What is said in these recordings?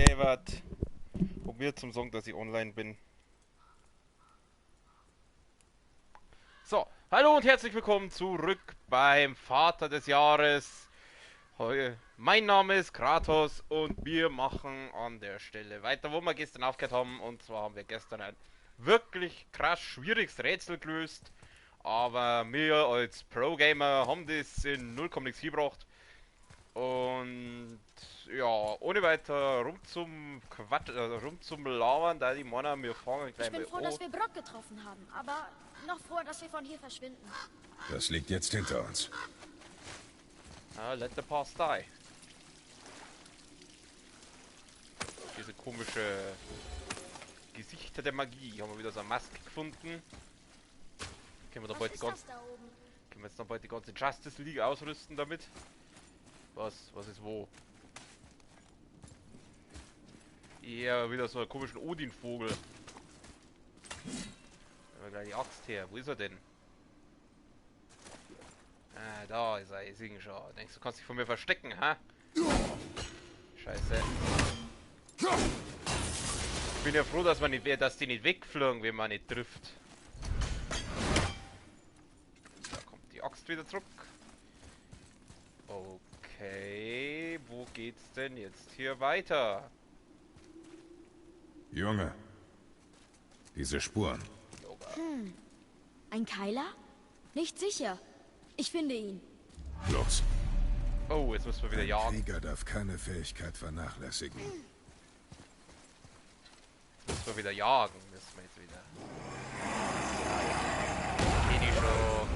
gegeben hat, um mir zum sagen, dass ich online bin. So, hallo und herzlich willkommen zurück beim Vater des Jahres. Mein Name ist Kratos und wir machen an der Stelle weiter, wo wir gestern aufgehört haben. Und zwar haben wir gestern ein wirklich krass schwieriges Rätsel gelöst. Aber wir als Pro-Gamer haben das in 0, nix gebracht. Und ja, ohne weiter rum zum Quatsch, rum zum Labern, da die Männer, wir fangen gleich Ich bin mal froh, an. dass wir Brock getroffen haben, aber noch froh, dass wir von hier verschwinden. Das liegt jetzt hinter uns. Ah, let the past die. Diese komische Gesichter der Magie. Haben wir wieder so eine Maske gefunden. Können wir da Was bald ist die ganze, das da oben? können wir jetzt noch bald die ganze Justice League ausrüsten damit? Was? Was ist wo? Ja, wieder so einen komischen Odin-Vogel. Nehmen wir gleich die Axt her. Wo ist er denn? Ah, da ist er. Ich seh ihn schon. Denkst du, kannst dich von mir verstecken, ha? Scheiße. Ich bin ja froh, dass man nicht, dass die nicht wegfliegen, wenn man nicht trifft. Da kommt die Axt wieder zurück. Okay, wo geht's denn jetzt hier weiter? Junge, diese Spuren. Hm. Ein Keiler? Nicht sicher. Ich finde ihn. Los. Oh, jetzt müssen wir wieder Ein jagen. Krieger darf keine Fähigkeit vernachlässigen. Jetzt müssen wir wieder jagen. Müssen wir jetzt wieder. Ja, ja. Kenn ich schon.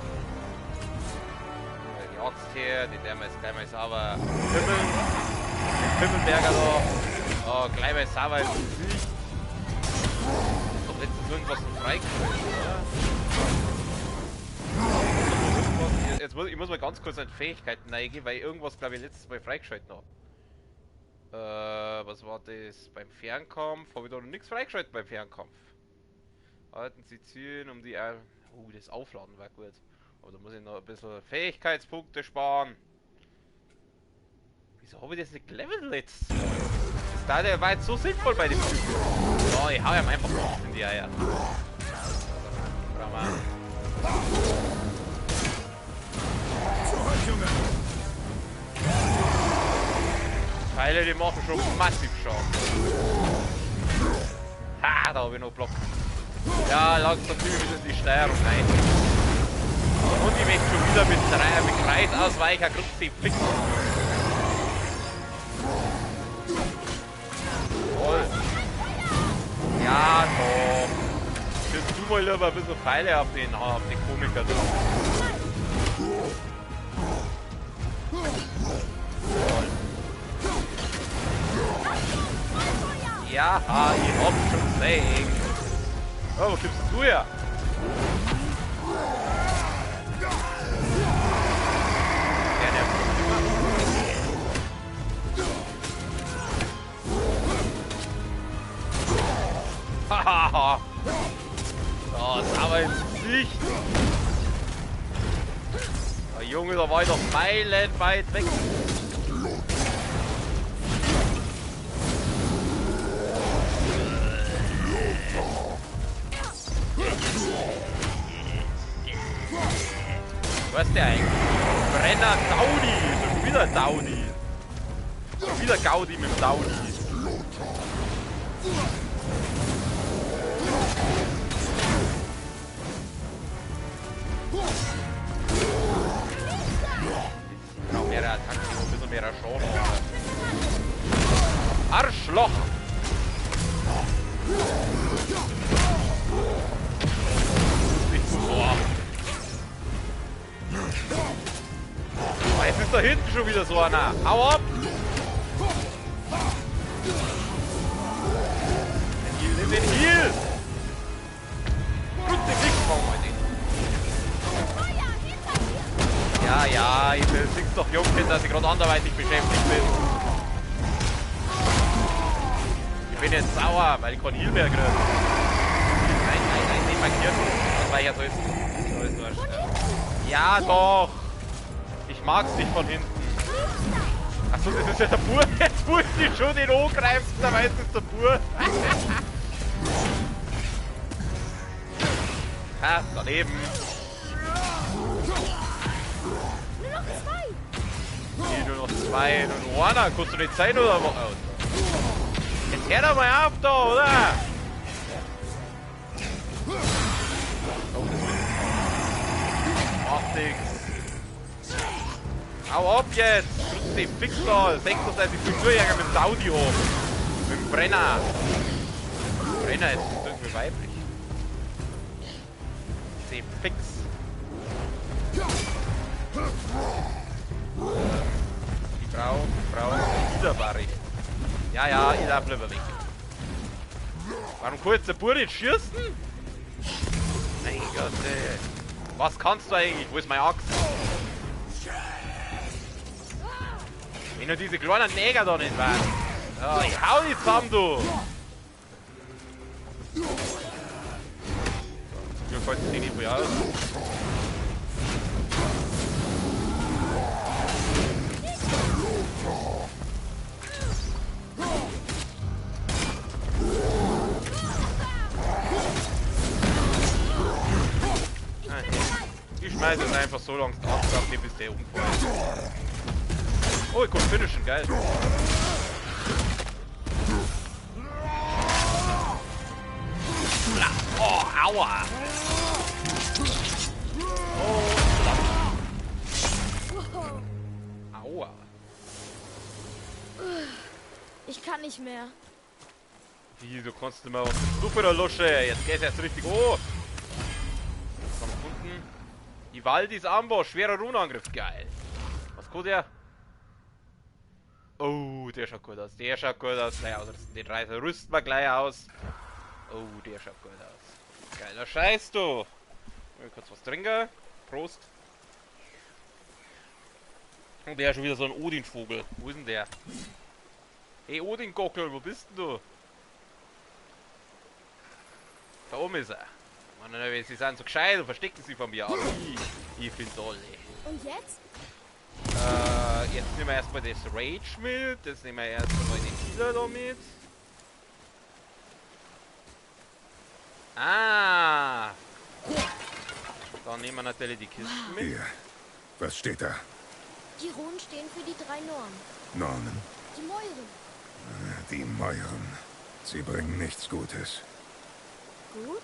Die Axt her, die werden wir jetzt gleich mal sauber pimmeln. Den Pimmelberger da. Oh, gleich mal sauber ins Gesicht. Ist doch letztens irgendwas noch freigeschaltet, oder? Jetzt muss ich mal ganz kurz an Fähigkeiten reingehen, weil ich irgendwas, glaube ich, letztes Mal freigeschaltet habe. Was war das? Beim Fernkampf? Habe ich da noch nichts freigeschaltet beim Fernkampf? Halten Sie zielen um die... Oh, das Aufladen war gut. Aber da muss ich noch ein bisschen Fähigkeitspunkte sparen. Wieso habe ich das nicht gelevelt letztes Mal? Das da, der war jetzt so sinnvoll bei dem Typen. Oh, ich hau ihm einfach in die Eier. Brauchen wir. Junge. Pfeile, die machen schon massiv Schaden. Ha, da habe ich noch blockt. Ja, langsam ziehe ich wieder die Steuerung rein. Und ich möchte schon wieder mit Kreisausweicher Kruzzi fixen. Toll. Ja, doch. Jetzt tu mal lieber ein bisschen Pfeile auf den Komiker drauf. Ja, ich hab schon gesehen. Oh, wo kommst du her? Der nervt mich immer. Hahaha. Oh, sauber ins Gesicht. Oh, Junge, da war ich doch meilenweit weg. Was ist der eigentlich? Brenner Daudi! Schon wieder Daudi! Schon wieder Gaudi mit dem Daudi! Ich brauche mehrere Attacken, ein bisschen mehr Chance. Arschloch! Oh, jetzt ist da hinten schon wieder so einer. Hau ab! Den Heal, nimm den Heal! Gut, den Blick brauchen wir den. Ja, ja, ich sing's doch jung, dass ich gerade anderweitig beschäftigt bin. Ich bin jetzt sauer, weil ich keinen Heal mehr kriege. Nein, nein, nein, nicht markiert. Das war ja so ist. So ist wurscht. Ja, doch! Ich mag's nicht von hinten. Achso, das ist ja der Bur. Jetzt wollte ich schon den angreifen, dabei ist das der Bur. Ha, daneben. Nur noch zwei. Nee, nur noch zwei. Nur noch einer. Kannst du nicht sein, oder was? Jetzt hör doch mal auf da, oder? Oh, das wird... Macht nix. Hau ab jetzt! Grüß dich, fix da! 36 Kulturjäger mit dem Audi hoch! Mit dem Brenner! Brenner ist irgendwie weiblich. Seh fix! Die braucht Wiederbarre. Ja, ja, ich lauf lieber weg. Warum kann jetzt der Bub nicht schießen? Mein Gott, ey. Was kannst du eigentlich? Wo ist meine Axt? Wenn nur diese kleinen Neger da nicht waren. Oh, ich hau die zusammen, du! So, zum Glück halten die nicht viel aus. Ich schmeiße jetzt einfach so lange die Axt auf den, bis der umfällt. Oh, ich kann finishen, geil. Oh, aua. Oh, aua. Ich kann nicht mehr. Wie, du kannst nicht mehr. Was bist du für eine Lusche? Jetzt geht's erst richtig. Oh. Was haben wir gefunden? Ivaldis Amboss, schwerer Runenangriff. Geil. Was kann der? Oh, der schaut gut aus. Der schaut gut aus. Gleich ausrüsten. Den Reißer rüsten wir gleich aus. Oh, der schaut gut aus. Geiler Scheiß, du. Mal kurz was trinken. Prost. Und der ist schon wieder so ein Odin-Vogel. Wo ist denn der? Hey, Odin-Gockel, wo bist denn du? Da oben ist er. Mann, sie sind so gescheit und verstecken sie von mir. Aber ich finde alle. Und jetzt? Jetzt nehmen wir erstmal das Rage mit, jetzt nehmen wir erstmal den Healer da mit. Ah! Dann nehmen wir natürlich die Kisten mit. Hier. Was steht da? Die Runen stehen für die drei Nornen. Nornen? Die Mäuren. Die Mäuren. Sie bringen nichts Gutes. Gut?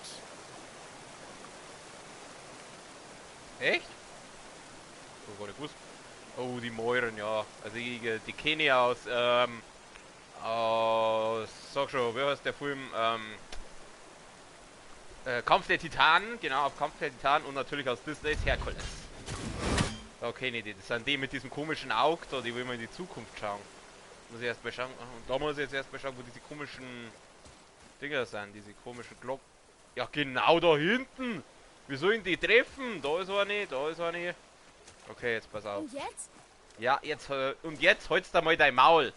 Echt? Oh Gott, ich wusste. Oh, die Mäuren, ja. Also ich, die kenne ich aus, aus, sag schon, wie heißt der Film? Kampf der Titanen, genau, auf Kampf der Titanen und natürlich aus Disneys Herkules. Da kenne ich die. Das sind die mit diesem komischen Auge da, die will man in die Zukunft schauen. Muss ich erst mal schauen. Und da muss ich jetzt erst mal schauen, wo diese komischen Dinger sind, diese komischen Glocken. Ja, genau da hinten! Wir sollen die treffen! Da ist eine, da ist eine. Okay, jetzt pass auf. Und jetzt? Ja, jetzt, und jetzt holst du mal dein Maul.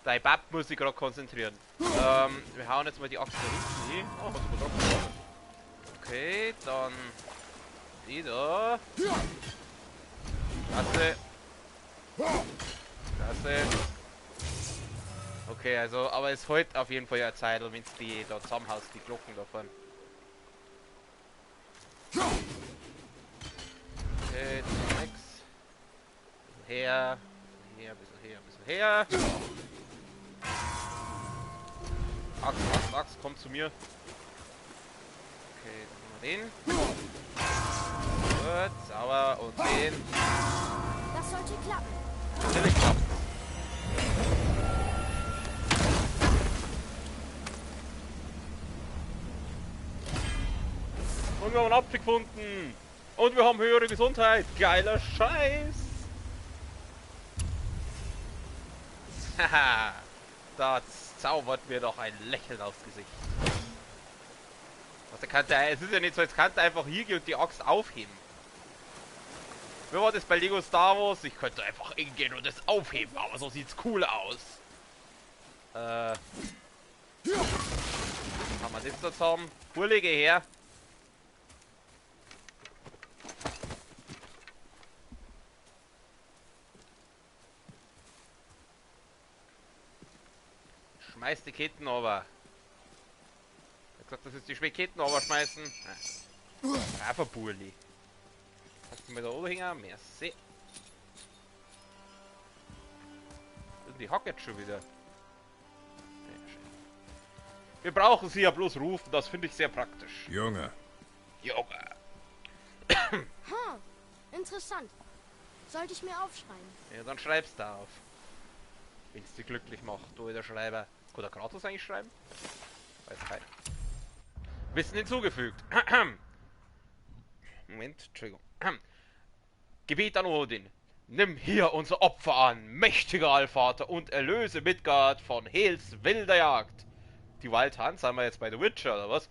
Dein Bab muss sich gerade konzentrieren. Wir hauen jetzt mal die Axt da hinten hin. Oh, hat sogar drauf. Okay, dann die da. Klasse. Klasse. Okay, also, aber es holt auf jeden Fall ja Zeit, wenn es die da zusammenhaust, die Glocken davon. Okay, nix. Bisschen her, bisschen her, bisschen her, bisschen her. Axt, Axt, Axt, komm zu mir. Okay, dann nehmen wir den. Gut, sauber und den. Das sollte klappen. Natürlich klappt. Und wir haben einen Apfel gefunden. Und wir haben höhere Gesundheit. Geiler Scheiß. Haha. Da zaubert mir doch ein Lächeln aufs Gesicht. Was, der kann der, es ist ja nicht so, jetzt kannst du einfach hier gehen und die Axt aufheben. Wie war das bei Lego Star Wars? Ich könnte einfach hingehen und es aufheben, aber so sieht's cool aus. Haben wir das da zusammen? Vorlege her. Schmeiß die Ketten aber. Ich hab gesagt, das ist die Ketten aber schmeißen. Braver Burli. Kannst du mir da oben hängen? Merci. Die hackt jetzt schon wieder. Wir brauchen sie ja bloß rufen, das finde ich sehr praktisch. Junge. Junge. Interessant. Sollte ich mir aufschreiben. Ja, dann schreibst du auf. Wenn es dich glücklich macht, du alter Schreiber. Kann der Kratos eigentlich schreiben? Weiß keiner. Wissen hinzugefügt. Moment, Entschuldigung. Gebet an Odin. Nimm hier unser Opfer an, mächtiger Allvater, und erlöse Midgard von Hels wilder Jagd. Die Wild Hunt, sind wir jetzt bei The Witcher, oder was?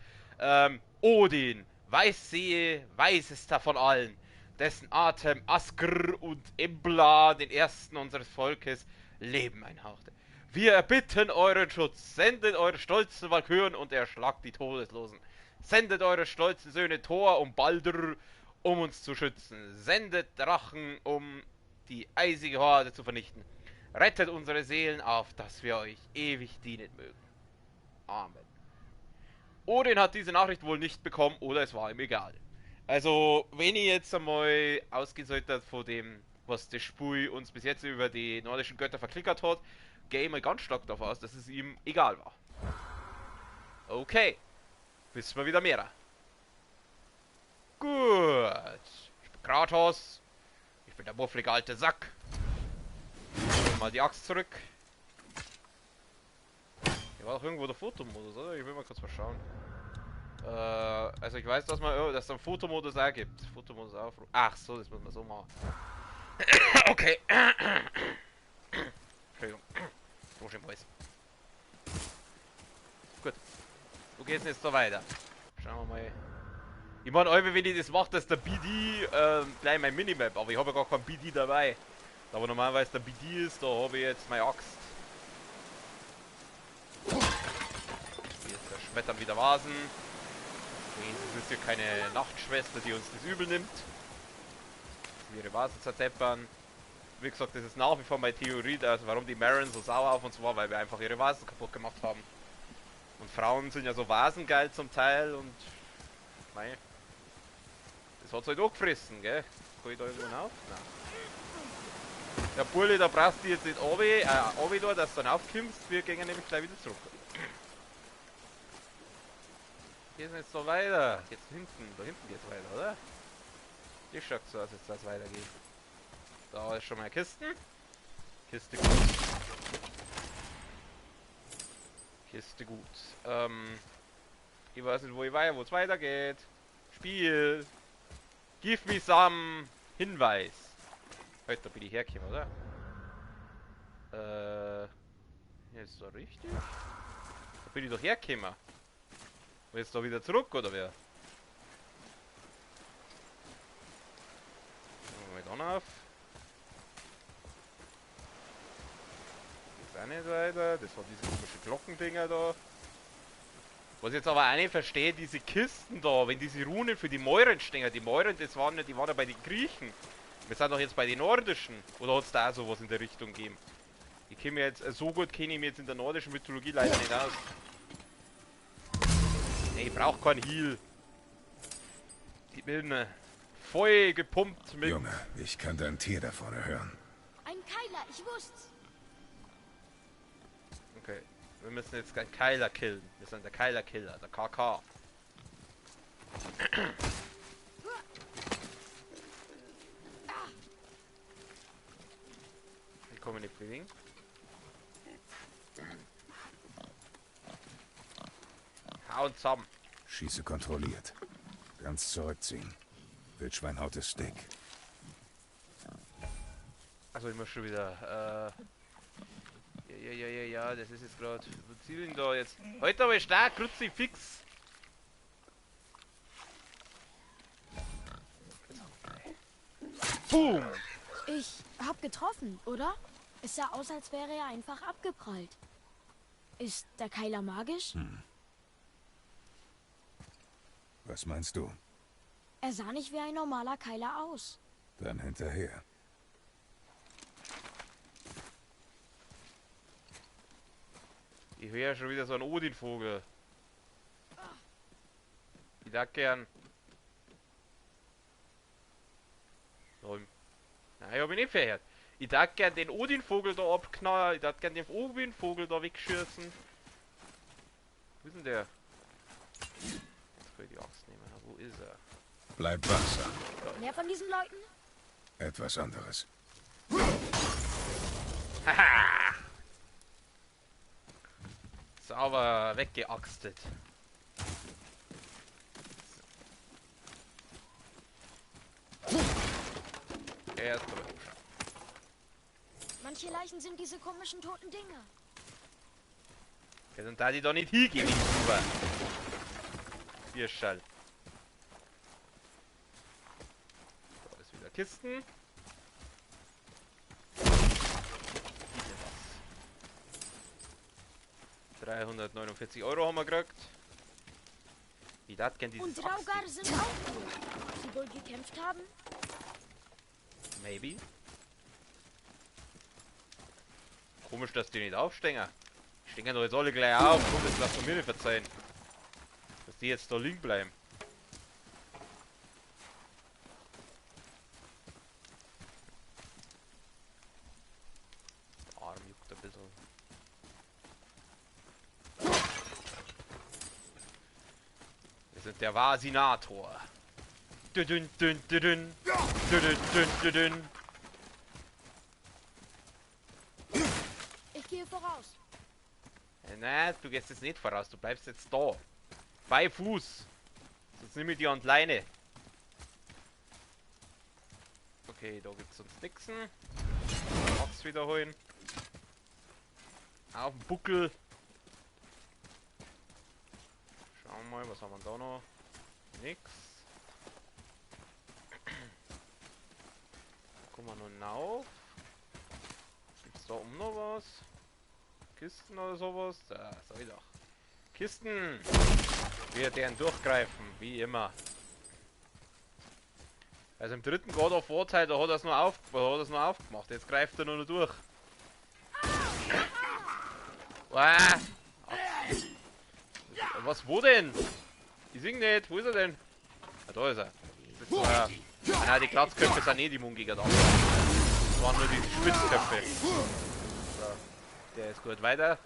Odin, Weissehe, weisester von allen, dessen Atem Askr und Embla, den ersten unseres Volkes, Leben einhauchte. Wir erbitten euren Schutz, sendet eure stolzen Walküren und erschlagt die Todeslosen. Sendet eure stolzen Söhne Thor und Baldur, um uns zu schützen. Sendet Drachen, um die eisige Horde zu vernichten. Rettet unsere Seelen auf, dass wir euch ewig dienen mögen. Amen. Odin hat diese Nachricht wohl nicht bekommen oder es war ihm egal. Also, wenn ich jetzt einmal ausgehen sollte von dem, was das Spiel uns bis jetzt über die nordischen Götter verklickert hat, gehe ich mal ganz stark davon aus, dass es ihm egal war. Okay. Wissen wir wieder mehr. Gut. Ich bin Kratos. Ich bin der mufflige alte Sack. Holen mal die Axt zurück. Hier war doch irgendwo der Fotomodus, oder? Ich will mal kurz mal schauen. Also ich weiß, dass man, dass es einen Fotomodus auch gibt. Fotomodus aufrufen. Ach so, das muss man so machen. Okay. Entschuldigung. So schön Boys. Gut. Wo geht's denn jetzt da weiter? Schauen wir mal. Ich meine, wenn ich das mache, dass der BD gleich mein Minimap, aber ich habe ja gar kein BD dabei. Da wo normalerweise der BD ist, da habe ich jetzt meine Axt. Hier zerschmettern wieder Vasen. Wenigstens ist hier keine Nachtschwester, die uns das übel nimmt. Dass wir ihre Vasen zerdeppern. Wie gesagt, das ist nach wie vor meine Theorie, also warum die Maren so sauer auf uns war, weil wir einfach ihre Vasen kaputt gemacht haben. Und Frauen sind ja so vasengeil zum Teil und... Mei. Das hat's halt auch gefressen, gell? Kann ich da irgendwo rauf? Nein. Ja, Burli, da brauchst du jetzt nicht runter, da, dass du dann aufkommst. Wir gehen nämlich gleich wieder zurück. Geht's jetzt so weiter? Geht's hinten? Da hinten geht's weiter, oder? Das schaut so aus, als das weitergeht. Da ist schon mal eine Kiste. Kiste gut. Kiste gut. Ich weiß nicht, wo ich war, wo es weitergeht. Spiel. Give me some Hinweis. Heute bin ich hergekommen, oder? Hier ist doch richtig. Da bin ich doch hergekommen. Und jetzt da wieder zurück, oder wer? Machen wir mal da auf. Geht's auch nicht weiter. Das war diese komische Glockendinger da. Was ich jetzt aber auch nicht verstehe, diese Kisten da, wenn diese Runen für die Mäuren stehen, die Mäuren, das waren ja, die waren ja bei den Griechen. Wir sind doch jetzt bei den Nordischen. Oder hat es da auch sowas in der Richtung gegeben? Ich kenne mir jetzt, so gut kenne ich mich jetzt in der nordischen Mythologie leider nicht aus. Nee, ich brauche keinen Heal. Ich bin voll gepumpt mit... Junge, ich kann dein Tier da vorne hören. Ein Keiler, ich wusste's. Okay, wir müssen jetzt einen Keiler killen. Wir sind der Keiler-Killer, der KK. Ich komme nicht bewegen. Hauen zusammen. Schieße kontrolliert. Ganz zurückziehen. Wildschweinhaut ist dick. Also ich muss schon wieder. Ja, das ist jetzt gerade. Wo zielen da jetzt? Heute aber stark, Kruzifix. Boom! Ich hab getroffen, oder? Es sah aus, als wäre er einfach abgeprallt. Ist der Keiler magisch? Hm. Was meinst du? Er sah nicht wie ein normaler Keiler aus. Dann hinterher. Ich höre ja schon wieder so einen Odin-Vogel. Ich darf gern. Nein, ich hab mich nicht verhört. Ich darf gern den Odin-Vogel da abknallen. Ich darf gern den Odin-Vogel da wegschießen. Wo ist denn der? Jetzt kann ich die Axt nehmen. Wo ist er? Bleib wachsam. Mehr von diesen Leuten? Etwas anderes. Haha! Sauber weggeaxtet. Erst aber umschauen. Manche Leichen sind diese komischen toten Dinger. Ja, dann da die doch nicht hingehen, super. Bierschall. Da ist wieder Kisten. Bitte was. 349 Euro haben wir gekriegt. Wie das kennt dieses Und Draugar sind auch gut. Ob sie wohl gekämpft haben? Maybe. Komisch, dass die nicht aufstehen. Die stehen doch jetzt alle gleich auf. Komm, das lass von mir nicht verzeihen. Dass die jetzt da liegen bleiben. Der Arm juckt ein bisschen. Wir sind der Vasinator. Dünn, dünn, dünn, dünn. Dünn, dünn, dünn, dünn. Ich gehe voraus. Nein, du gehst jetzt nicht voraus, du bleibst jetzt da. Bei Fuß. Sonst nehme ich die an die Leine. Okay, da gibt's sonst nix. Axt wiederholen. Auf den Buckel. Schauen wir mal, was haben wir da noch? Nix. Kommen wir noch rauf. Gibt's da oben noch was? Kisten oder sowas? Da, sag ich doch. Kisten! Wir werden durchgreifen, wie immer. Also im dritten God of War Teil, da hat er es nur aufgemacht. Jetzt greift er nur noch durch. Ah. Was, wo denn? Ich sing nicht. Wo ist er denn? Ah, da ist er. Das ist ah, nein, die Glatzköpfe sind nicht immun gegen das. Das waren nur die Spitzköpfe. So, der ist gut. Weiter.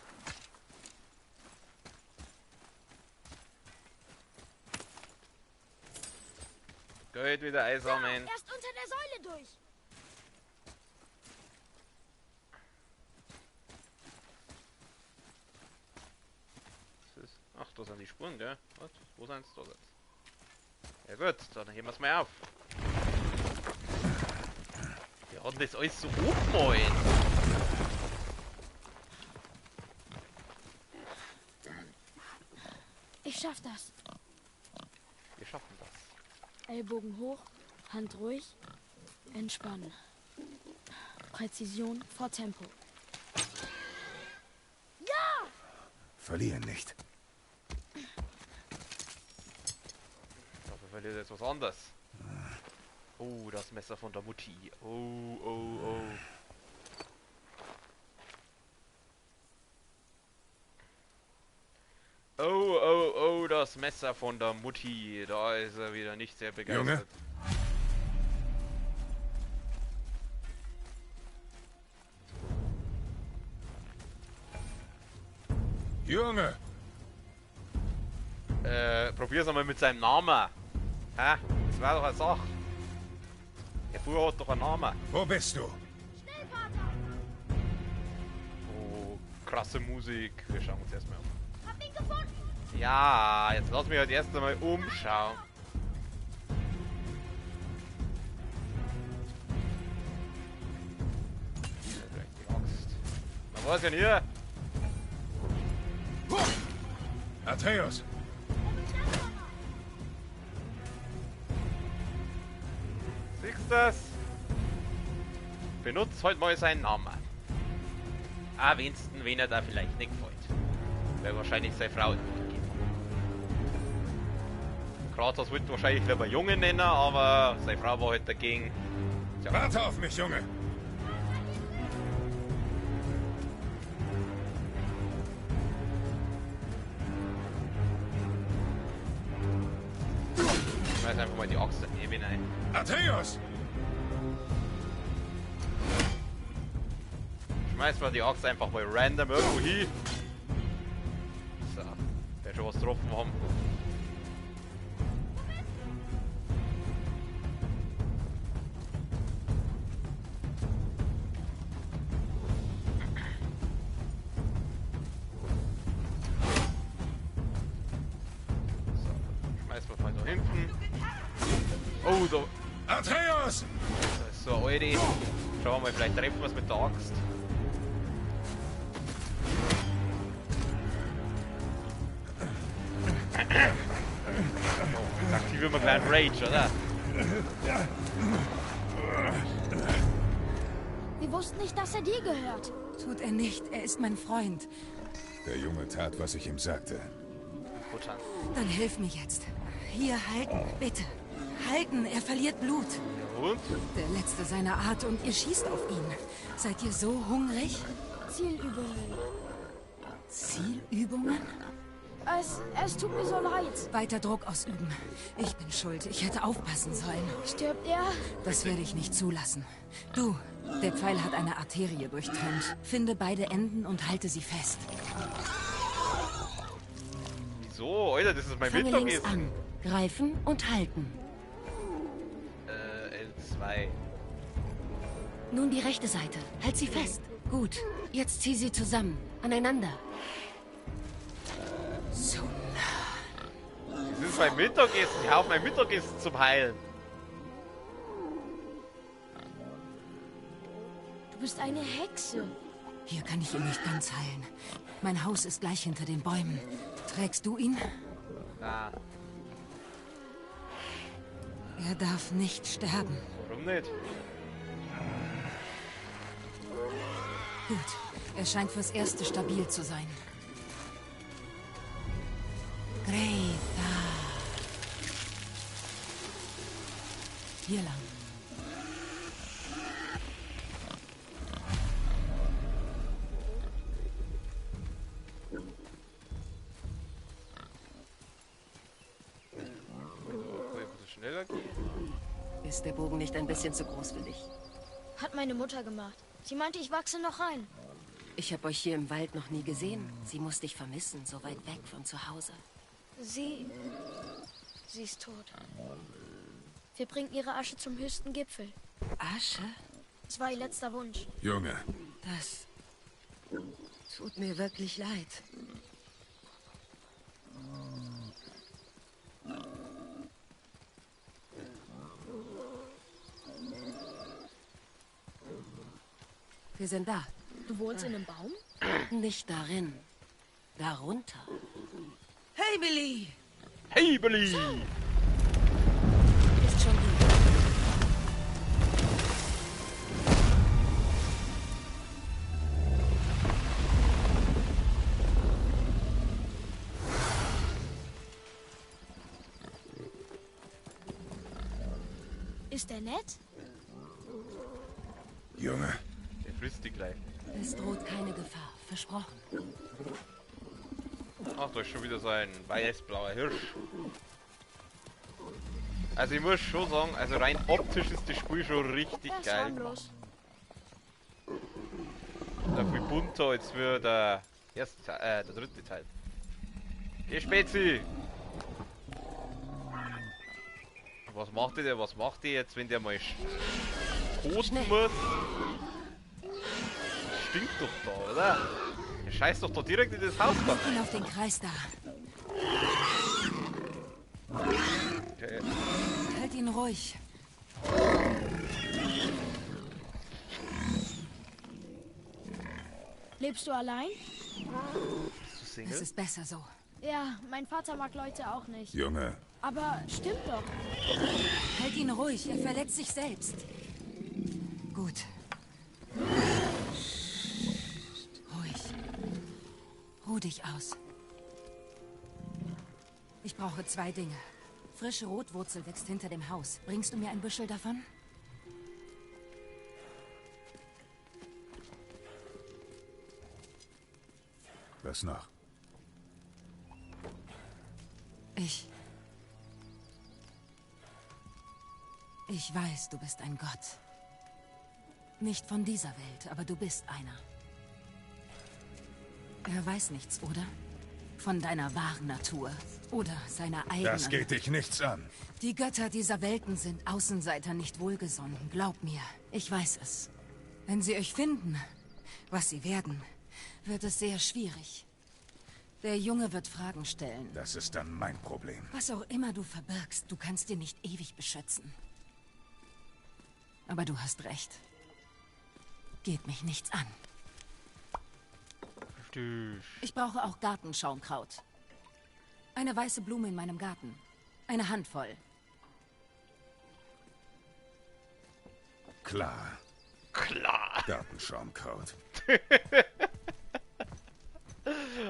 Geld wieder einsammeln. Ja, erst unter der Säule durch. Was ist? Ach, da sind die Spuren, gell? Was? Wo sind's? Da sind's. Ja gut, dann heben wir's mal auf. Wir haben das alles so hochgemalt. Ich schaff das. Wir schaffen das. Ellbogen hoch, Hand ruhig, entspannen. Präzision vor Tempo. Ja! Verlieren nicht. Dafür verliert jetzt was anderes. Oh, das Messer von der Mutti. Oh, oh, oh. Oh, oh, oh, das Messer von der Mutti. Da ist er wieder nicht sehr begeistert. Junge! Junge! Probier's einmal mit seinem Namen. Hä? Das war doch eine Sache. Der Bub hat doch einen Namen. Wo bist du? Schnell, Vater! Oh, krasse Musik. Wir schauen uns erstmal um. Hab ihn gefunden! Ja, jetzt lass mich halt erst einmal umschauen. Vielleicht die Axt. Man weiß ja nie. Atreus! Siehst du das? Benutzt heute mal seinen Namen. Ah, wenigstens, wenn er da vielleicht nicht gefällt. Weil wahrscheinlich seine Frau nicht gegeben hat. Kratos wollte wahrscheinlich lieber Junge nennen, aber seine Frau war halt dagegen. Tja. Warte auf mich, Junge! Schmeiß einfach mal die Axt daneben rein. Atreus! Schmeiß mal die Axt einfach mal random irgendwo hin. So, wer schon was getroffen haben. So, schmeißen wir mal da hinten. Oh, da. Atreus! Da ist so eine alte. Schauen wir mal, vielleicht treffen wir es mit der Axt. Oh, jetzt aktivieren wir gleich Rage, oder? Wir wussten nicht, dass er dir gehört. Tut er nicht. Er ist mein Freund. Der Junge tat, was ich ihm sagte. Gut, dann. Dann hilf mir jetzt. Hier, halten, bitte. Halten, er verliert Blut. Und? Der letzte seiner Art und ihr schießt auf ihn. Seid ihr so hungrig? Zielübungen. Zielübungen? Es tut mir so leid. Weiter Druck ausüben. Ich bin schuld. Ich hätte aufpassen sollen. Stirbt er? Das werde ich nicht zulassen. Du, der Pfeil hat eine Arterie durchtrennt. Finde beide Enden und halte sie fest. Wieso? Alter, das ist mein Fange links Mittagessen. an. Greifen und halten. L2. Nun die rechte Seite. Halt sie fest. Gut. Jetzt zieh sie zusammen. Aneinander. So. Das ist mein Mittagessen. Ich hau mein Mittagessen zum Heilen. Du bist eine Hexe. Hier kann ich ihn nicht ganz heilen. Mein Haus ist gleich hinter den Bäumen. Trägst du ihn? Na, Er darf nicht sterben. warum nicht? Gut. Er scheint fürs Erste stabil zu sein. Greta. Hier lang. So, ein bisschen schneller gehen. Ist der Bogen nicht ein bisschen zu groß für dich? Hat meine Mutter gemacht. Sie meinte, ich wachse noch rein. Ich habe euch hier im Wald noch nie gesehen. Sie muss dich vermissen, so weit weg von zu Hause. Sie ist tot. Wir bringen ihre Asche zum höchsten Gipfel. Asche? Es war ihr letzter Wunsch. Junge, Das tut mir wirklich leid. Wir sind da. Du wohnst in einem Baum? Nicht darin. Darunter. Hey, Billy! Hey, Billy! Ist schon gut. Ist er nett? Junge, Der frisst die gleich. Es droht keine Gefahr. Versprochen. Ach, da ist schon wieder so ein weiß-blauer Hirsch. Also ich muss schon sagen, also rein optisch ist das Spiel schon richtig Er ist geil. harmlos. Da viel bunter als wir der erste Teil, der dritte Teil. Geh Spezi! Was macht der? Was macht der jetzt, wenn der mal koten muss? Stinkt doch da, oder? Der scheißt doch da direkt in das Haus da. Leg ihn auf den Kreis da. Okay. Halt ihn ruhig. Lebst du allein? Bist du Single? Es ist besser so. Ja, mein Vater mag Leute auch nicht. Junge, Aber stimmt doch. Halt ihn ruhig, er verletzt sich selbst. Gut. Ruhig. Ruh dich aus. Ich brauche zwei Dinge. Frische Rotwurzel wächst hinter dem Haus. Bringst du mir ein Büschel davon? was noch? Ich. Ich weiß, du bist ein Gott. Nicht von dieser Welt, aber du bist einer. Er weiß nichts, oder? Von deiner wahren Natur. Oder seiner eigenen. Das geht dich nichts an. Die Götter dieser Welten sind Außenseiter nicht wohlgesonnen. Glaub mir, ich weiß es. Wenn sie euch finden, was sie werden, wird es sehr schwierig. Der Junge wird Fragen stellen. Das ist dann mein Problem. Was auch immer du verbirgst, du kannst ihn nicht ewig beschützen. Aber du hast recht. Geht mich nichts an. Ich brauche auch Gartenschaumkraut. Eine weiße Blume in meinem Garten. Eine Handvoll. Klar. Klar. Gartenschaumkraut.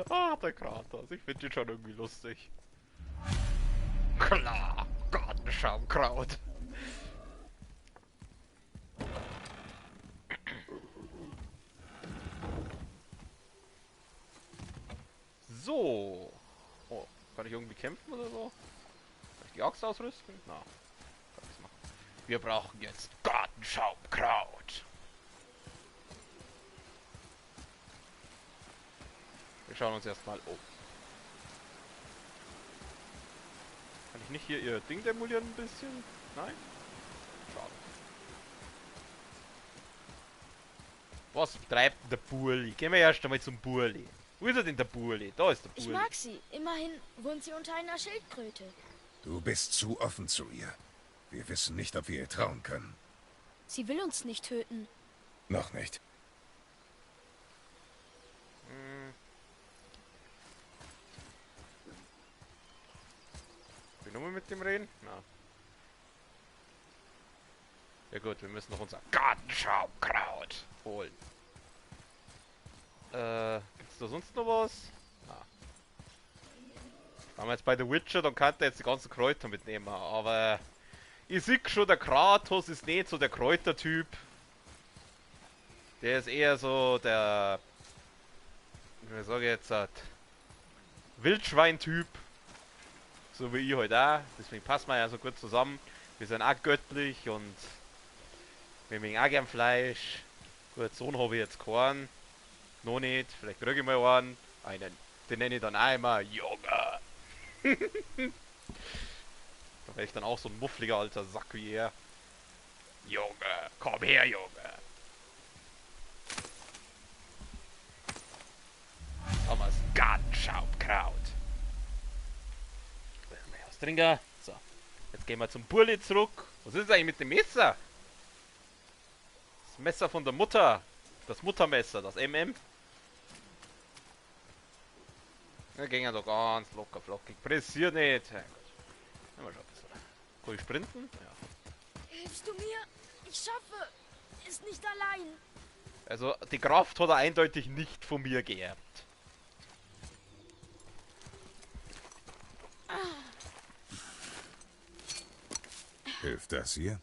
Ach, der Kratos. Ich finde den schon irgendwie lustig. Klar. Gartenschaumkraut. So. Oh, kann ich irgendwie kämpfen oder so? Kann ich die Axt ausrüsten? Na, kann ich's machen. Wir brauchen jetzt Gartenschaumkraut. Wir schauen uns erstmal um. Kann ich nicht hier ihr Ding demolieren ein bisschen? Nein? Schade. Was treibt denn der Burli? Gehen wir erst einmal zum Burli. Wo ist er denn, der Burli? Da ist der Burli. Ich mag sie. Immerhin wohnt sie unter einer Schildkröte. Du bist zu offen zu ihr. Wir wissen nicht, ob wir ihr trauen können. Sie will uns nicht töten. Noch nicht. Hm. Will ich nochmal mit dem reden? Na. Ja gut, wir müssen noch unser Gartenschaumkraut holen. Gibt's da sonst noch was? Na. Wenn wir jetzt bei The Witcher, dann kann der jetzt die ganzen Kräuter mitnehmen, aber ich sehe schon, der Kratos ist nicht so der Kräutertyp. Der ist eher so der, wie sage ich jetzt, Wildschwein-Typ. So wie ich halt auch. Deswegen passen wir ja so gut zusammen. Wir sind auch göttlich und wir mögen auch gern Fleisch. Gut, Sohn habe ich jetzt keinen. Noch nicht, vielleicht kriege ich mal einen. Einen. Den nenne ich dann auch immer Junge. Da wäre ich dann auch so ein muffliger alter Sack wie er. Junge, komm her, Junge. Thomas Gartenschaumkraut. Trinker. So, jetzt gehen wir zum Burli zurück. Was ist eigentlich mit dem Messer? Das Messer von der Mutter. Das Muttermesser, das MM. Wir gehen ja doch ganz locker flockig. Pressiert nicht. Ja, gut. Nehmen wir schon ein bisschen. Kann ich sprinten? Ja. Hilfst du mir? Ich schaffe es nicht allein. Also, die Kraft hat er eindeutig nicht von mir geerbt. Hilft das hier?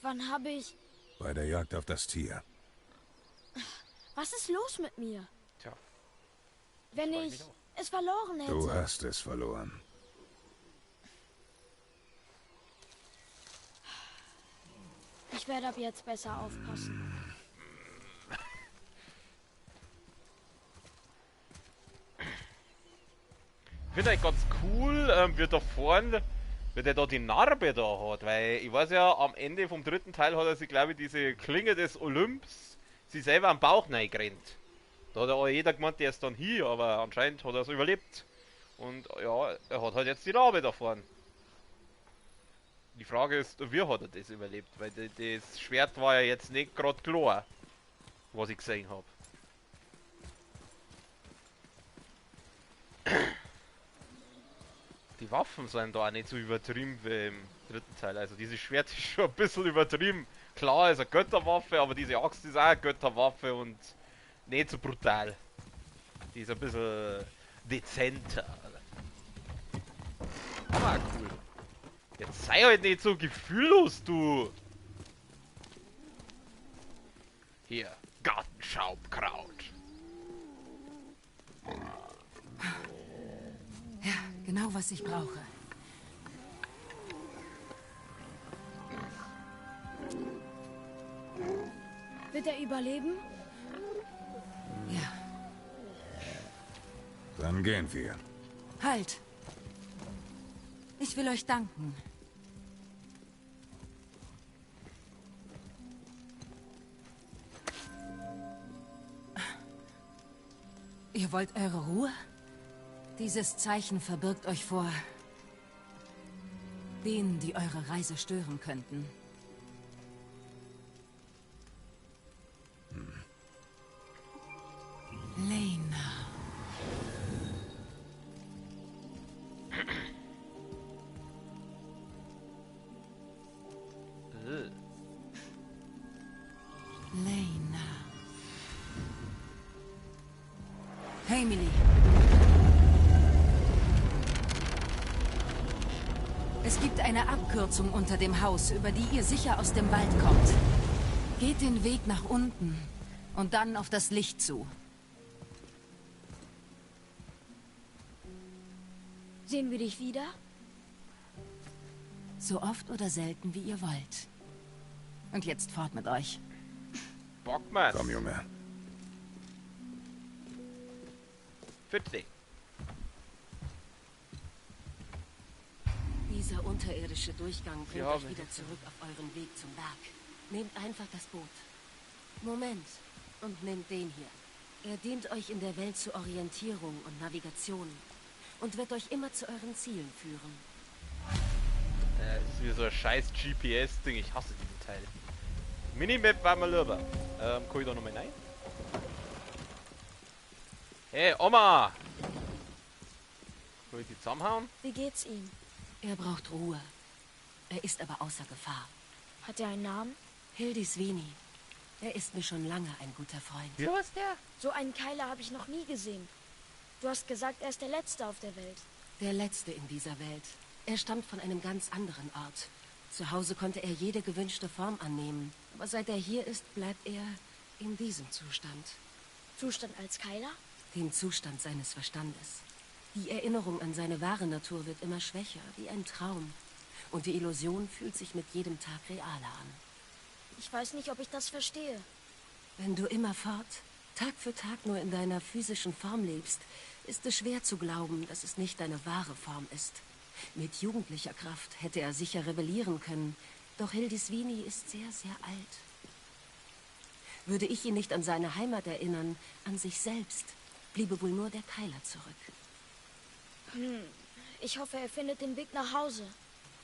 Wann habe ich... Bei der Jagd auf das Tier. Was ist los mit mir? Tja. Wenn ich es verloren hätte. Du hast es verloren. Ich werde ab jetzt besser aufpassen. Ich finde eigentlich ganz cool, wie da vorne, wie der da die Narbe da hat, weil ich weiß ja, am Ende vom dritten Teil hat er sich, glaube ich, diese Klinge des Olymps sich selber am Bauch reingerannt. Da hat ja auch jeder gemeint, der ist dann hier, aber anscheinend hat er es überlebt. Und ja, er hat halt jetzt die Narbe da vorne. Die Frage ist, wie hat er das überlebt? Weil das Schwert war ja jetzt nicht gerade klar, was ich gesehen habe. Die Waffen sind da auch nicht so übertrieben wie im dritten Teil. Also dieses Schwert ist schon ein bisschen übertrieben. Klar, ist eine Götterwaffe, aber diese Axt ist auch eine Götterwaffe und nicht so brutal. Die ist ein bisschen dezenter. Aber auch cool. Jetzt sei halt nicht so gefühllos, du! Hier, Gartenschaumkraut. Ja, genau was ich brauche. Wird er überleben? Ja. Dann gehen wir. Halt! Ich will euch danken. Ihr wollt eure Ruhe? Dieses Zeichen verbirgt euch vor denen, die eure Reise stören könnten. Lena. Lena. Hey, Millie. Es gibt eine Abkürzung unter dem Haus, über die ihr sicher aus dem Wald kommt. Geht den Weg nach unten und dann auf das Licht zu. Sehen wir dich wieder? So oft oder selten, wie ihr wollt. Und jetzt fort mit euch. Bockmann. Komm, Junge. 40. Dieser unterirdische Durchgang bringt euch wieder zurück auf euren Weg zum Berg. Nehmt einfach das Boot. Moment. Und nehmt den hier. Er dient euch in der Welt zur Orientierung und Navigation. Und wird euch immer zu euren Zielen führen. Das ist wie so ein scheiß GPS-Ding. Ich hasse diese Teile. Minimap war mal lieber. Kann ich da nochmal rein? Hey, Oma! Soll ich die zusammenhauen? Wie geht's ihm? Er braucht Ruhe. Er ist aber außer Gefahr. Hat er einen Namen? Hildisvini. Er ist mir schon lange ein guter Freund. Wie heißt der? So einen Keiler habe ich noch nie gesehen. Du hast gesagt, er ist der Letzte auf der Welt. Der Letzte in dieser Welt. Er stammt von einem ganz anderen Ort. Zu Hause konnte er jede gewünschte Form annehmen. Aber seit er hier ist, bleibt er in diesem Zustand. Zustand als Keiler? Dem Zustand seines Verstandes. Die Erinnerung an seine wahre Natur wird immer schwächer, wie ein Traum. Und die Illusion fühlt sich mit jedem Tag realer an. Ich weiß nicht, ob ich das verstehe. Wenn du immerfort, Tag für Tag nur in deiner physischen Form lebst, ist es schwer zu glauben, dass es nicht deine wahre Form ist. Mit jugendlicher Kraft hätte er sicher rebellieren können, doch Hildisvini ist sehr, sehr alt. Würde ich ihn nicht an seine Heimat erinnern, an sich selbst, bliebe wohl nur der Keiler zurück. Ich hoffe, er findet den Weg nach Hause.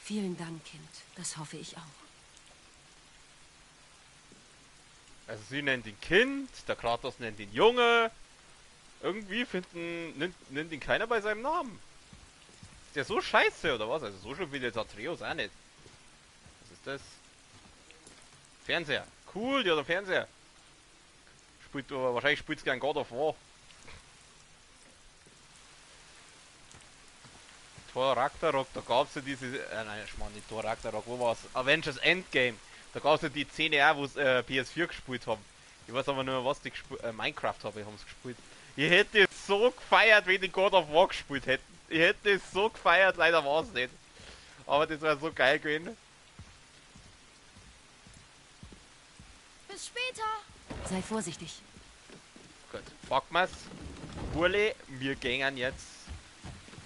Vielen Dank, Kind. Das hoffe ich auch. Also sie nennt ihn Kind, der Kratos nennt ihn Junge. Irgendwie nennt ihn keiner bei seinem Namen. Ist der so scheiße, oder was? Also so schlimm wie jetzt Atreus auch nicht. Was ist das? Fernseher. Cool, die hat einen Fernseher. Spielt, wahrscheinlich spielt es gern God of War. Thor Ragnarok, da gab's ja diese... nein, Schmarrn, nicht Thor Ragnarok, wo war's? Avengers Endgame. Da gab's ja die Szene auch, wo sie PS4 gespielt haben. Ich weiß aber nur mehr, was die gespielt... Minecraft haben sie gespielt. Ich hätte es so gefeiert, wenn die God of War gespielt hätten. Ich hätte es so gefeiert, leider war's nicht. Aber das war so geil gewesen. Bis später! Sei vorsichtig. Gut, packen wir's. Burle, wir gehen jetzt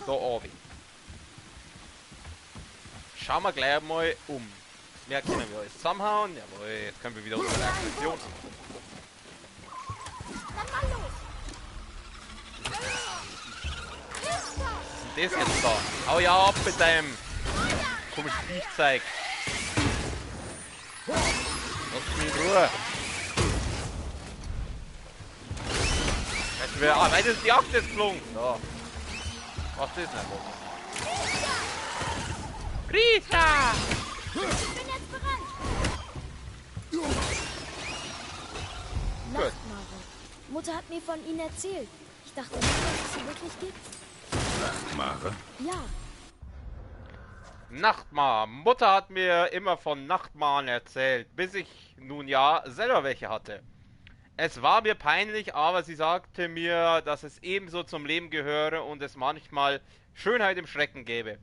da runter. Schauen wir gleich mal um. Mehr können wir alles zusammenhauen. Jawohl, jetzt können wir wieder unsere Aktion. Dann mal los! Was ist denn das jetzt da? Hau ja ab mit deinem komischen Viechzeug. Lass mich in Ruhe. Weißt du, wer. Ah, weit ist die Axt jetzt geflogen? Da. Was ist denn das? Rita! Ich bin jetzt bereit! Nachtmare. Mutter hat mir von ihnen erzählt. Ich dachte nicht, dass es sie wirklich gibt. Nachtmare? Ja. Nachtmar. Mutter hat mir immer von Nachtmaren erzählt, bis ich nun ja selber welche hatte. Es war mir peinlich, aber sie sagte mir, dass es ebenso zum Leben gehöre und es manchmal Schönheit im Schrecken gäbe.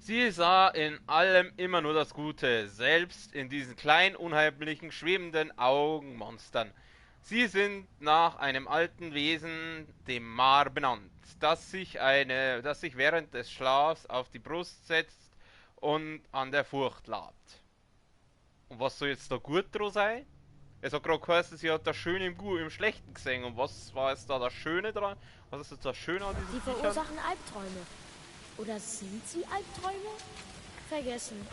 Sie sah in allem immer nur das Gute, selbst in diesen kleinen, unheimlichen, schwebenden Augenmonstern. Sie sind nach einem alten Wesen, dem Mar, benannt, das sich während des Schlafs auf die Brust setzt und an der Furcht labt. Und was soll jetzt da gut dran sein? Es hat gerade geheißen, sie hat das Schöne im Schlechten gesehen. Und was war jetzt da das Schöne dran? Was ist jetzt das Schöne an diesen Sie Viechern? Verursachen Albträume. Oder sind sie Albträume? Vergessen.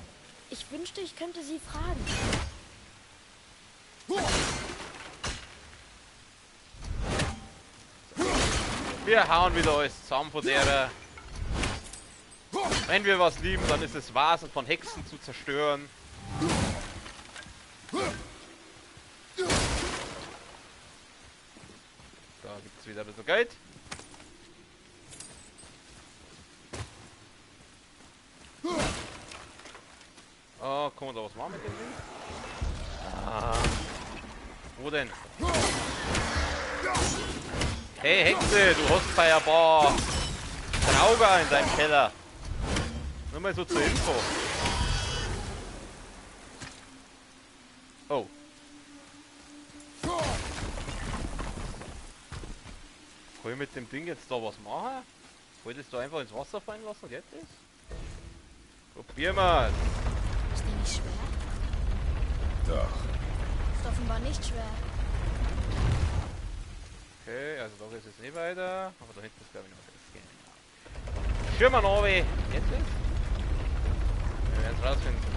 Ich wünschte, ich könnte sie fragen. Wir hauen wieder alles zusammen von der. Wenn wir was lieben, dann ist es Vasen von Hexen zu zerstören. Da gibt es wieder ein bisschen Geld. Oh, kann man da was machen mit dem Ding? Ah. Wo denn? Hey Hexe, du hast bei ein paar Trauger in deinem Keller. Nur mal so zur Info. Oh. Kann ich mit dem Ding jetzt da was machen? Wolltest du einfach ins Wasser fallen lassen? Geht das? Probier mal. Ist der nicht schwer? Doch. Ist offenbar nicht schwer. Okay, also da ist es nicht weiter. Aber da hinten ist, glaube ich, noch was. Genau. Schirmer Norway. Geht das? Wir werden es rausfinden.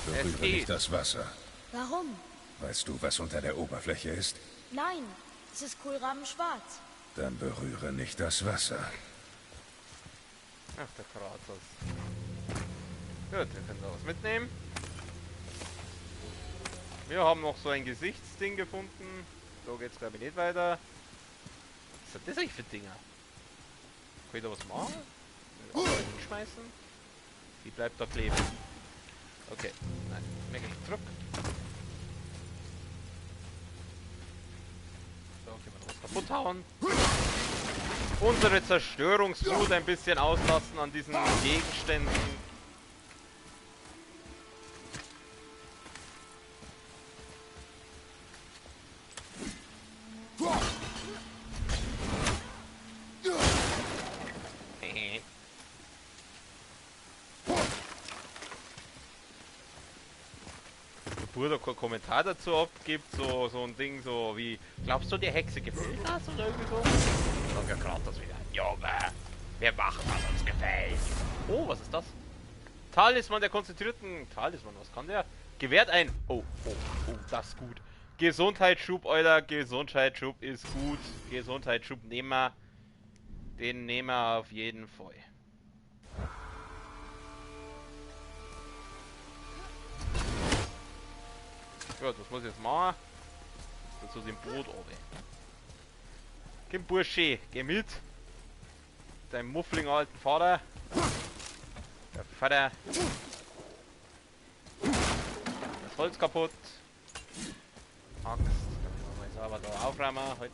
Berühre nicht das Wasser. Warum? Weißt du, was unter der Oberfläche ist? Nein, es ist kohlrabenschwarz. Dann berühre nicht das Wasser. Ach, der Kratos. Gut, wir können da was mitnehmen. Wir haben noch so ein Gesichtsding gefunden. So geht's, glaube ich, nicht weiter. Was sind das eigentlich für Dinger? Kann ich da was machen? Hinschmeißen? Die bleibt da kleben. Okay, nein, wir gehen zurück. So, können wir noch was kaputt hauen. Unsere Zerstörungswut ein bisschen auslassen an diesen Gegenständen. Bruder keinen Kommentar dazu abgibt, so ein Ding so wie, glaubst du, die Hexe gefällt das oder irgendwie so? Dann sagt Kratos wieder, Junge, wir machen, was uns gefällt. Oh, was ist das? Talisman der konzentrierten... Talisman, was kann der? Gewährt ein... Oh, oh, oh, das ist gut. Gesundheitsschub, Alter, Gesundheitsschub ist gut. Gesundheitsschub nehmen wir. Den nehmen wir auf jeden Fall. Gut, was muss ich jetzt machen? Dazu dem Boot runter. Geh, Bursche, geh mit. Deinem muffligen alten Vater. Der Vater. Das Holz kaputt. Axt. Dann müssen wir mal sauber da aufräumen. Halt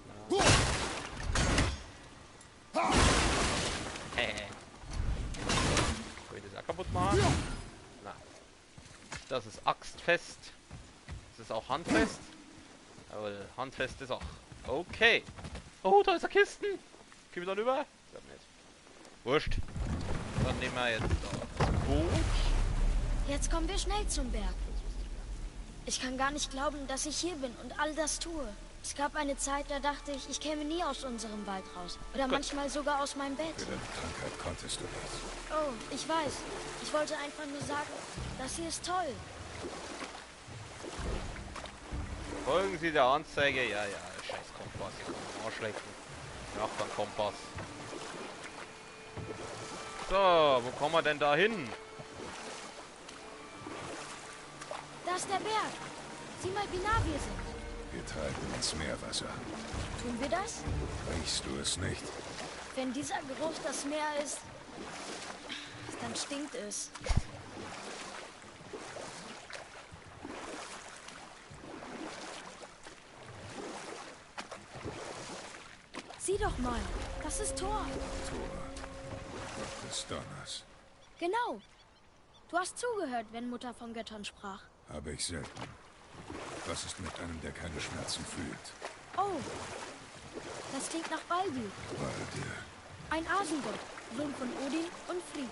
na. Hey. Kann ich das auch kaputt machen? Nein. Das ist axtfest. Das ist auch handfest. Aber handfest ist auch. Okay. Oh, da ist eine Kiste. Können wir da rüber? Ich glaub nicht. Wurscht. Dann nehmen wir jetzt da das Boot. Jetzt kommen wir schnell zum Berg. Ich kann gar nicht glauben, dass ich hier bin und all das tue. Es gab eine Zeit, da dachte ich, ich käme nie aus unserem Wald raus. Oder Gut. Manchmal sogar aus meinem Bett. Für deine Krankheit konntest du nichts. Oh, ich weiß. Ich wollte einfach nur sagen, das hier ist toll. Folgen Sie der Anzeige. Ja, ja, scheiß Kompass. Hier kann man Arsch lecken. Ich mach keinen Kompass. So, wo kommen wir denn da hin? Da ist der Berg. Sieh mal, wie nah wir sind. Wir treiben ins Meerwasser. Tun wir das? Riechst du es nicht? Wenn dieser Geruch das Meer ist, dann stinkt es. Sieh doch mal, das ist Thor. Thor, Gott des Donners. Genau. Du hast zugehört, wenn Mutter von Göttern sprach. Habe ich selten. Was ist mit einem, der keine Schmerzen fühlt? Oh, das klingt nach Baldur. Baldur. Ein Asengott, Sohn von Odin und Frigg.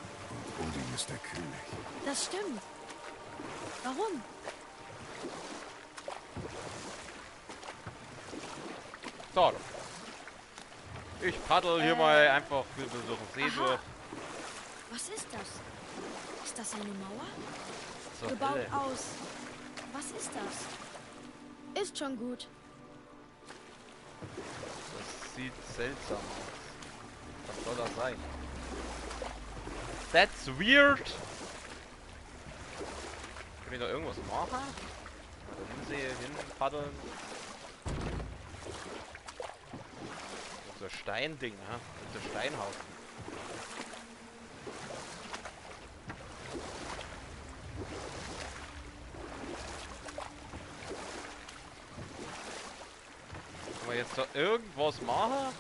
Und Odin ist der König. Das stimmt. Warum? So. Ich paddel hier mal einfach durch den See durch. Was ist das? Ist das eine Mauer? Zur Gebaut Hölle. aus. Was ist das? Ist schon gut. Das sieht seltsam aus. Was soll das sein? That's weird! Kann ich da irgendwas machen? Mal da hinsehen, hin paddeln. So ein Steinding, ha? So ein Steinhaufen. Kann man jetzt da irgendwas machen?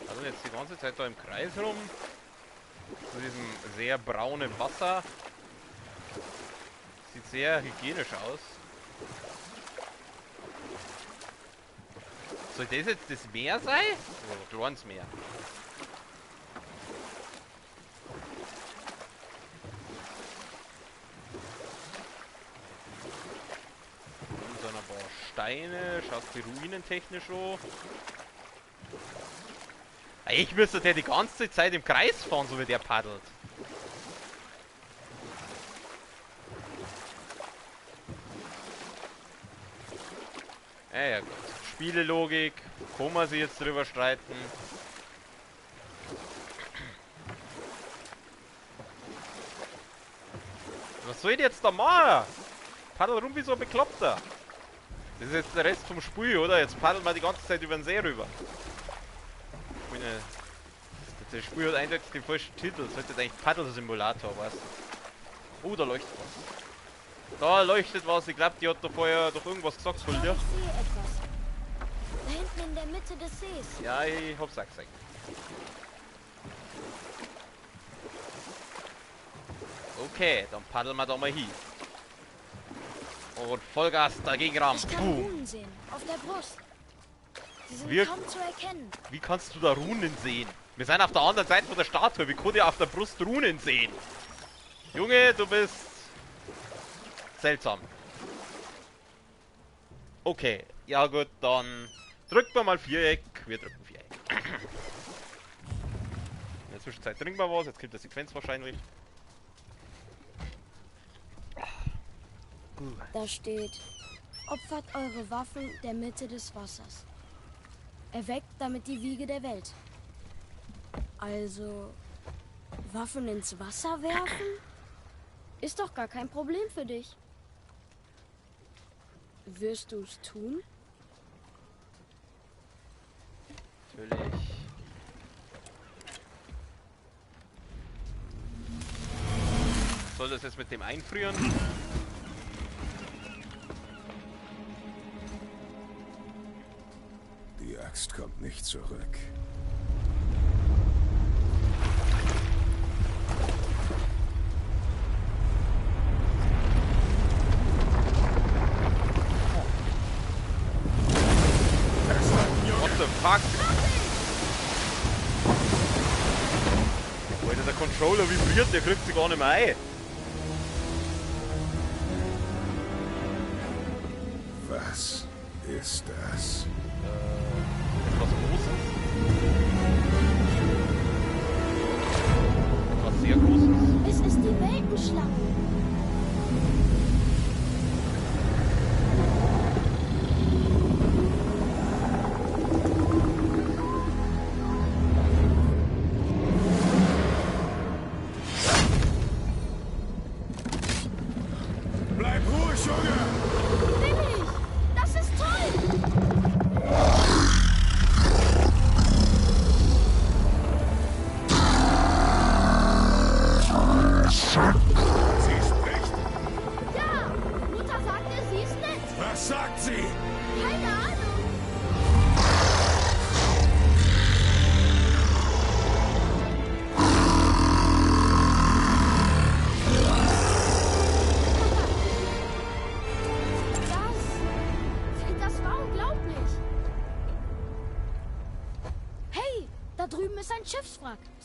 Also jetzt die ganze Zeit da im Kreis rum. Zu diesem sehr braunen Wasser. Sieht sehr hygienisch aus. Soll das jetzt das Meer sein? Oder kleines Meer? Und dann ein paar Steine. Schaut die ruinentechnisch an. Ich müsste der die ganze Zeit im Kreis fahren, so wie der paddelt. Ja, ja gut. Spielelogik, kann man sich jetzt drüber streiten. Was soll ich jetzt da machen? Paddel rum wie so ein Bekloppter. Das ist jetzt der Rest vom Spiel, oder? Jetzt paddeln wir die ganze Zeit über den See rüber. Ich meine, das Spiel hat eindeutig den falschen Titel. Das sollte eigentlich Paddel-Simulator, weißt du? Oh, da leuchtet was. Da leuchtet was. Ich glaube, die hat da vorher doch irgendwas gesagt, Ich glaube, Hulda. ich sehe etwas. Da hinten in der Mitte des Sees. Ja, ich hab's auch gesagt. Okay, dann paddeln wir da mal hin. Und Vollgas dagegen rammen. Ich kann Boom. Runen sehen. Auf der Brust. Sie sind kaum zu erkennen. Wie kannst du da Runen sehen? Wir sind auf der anderen Seite von der Statue. Wie kann ich auf der Brust Runen sehen? Junge, du bist seltsam. Okay, ja gut, dann drücken wir mal Viereck. Wir drücken Viereck. In der Zwischenzeit trinken wir was. Jetzt kommt die Sequenz wahrscheinlich. Da steht, opfert eure Waffen der Mitte des Wassers. Erweckt damit die Wiege der Welt. Also, Waffen ins Wasser werfen? Ist doch gar kein Problem für dich. Wirst du's tun? Natürlich. Soll das jetzt mit dem einfrieren? Die Axt kommt nicht zurück. What the fuck? Alter, der Controller vibriert, der kriegt sich gar nicht mehr ein. Was ist das? Etwas Großes. Etwas sehr Großes. Es ist die Weltenschlange. Bleib ruhig, Junge! Bin ich! Das ist toll!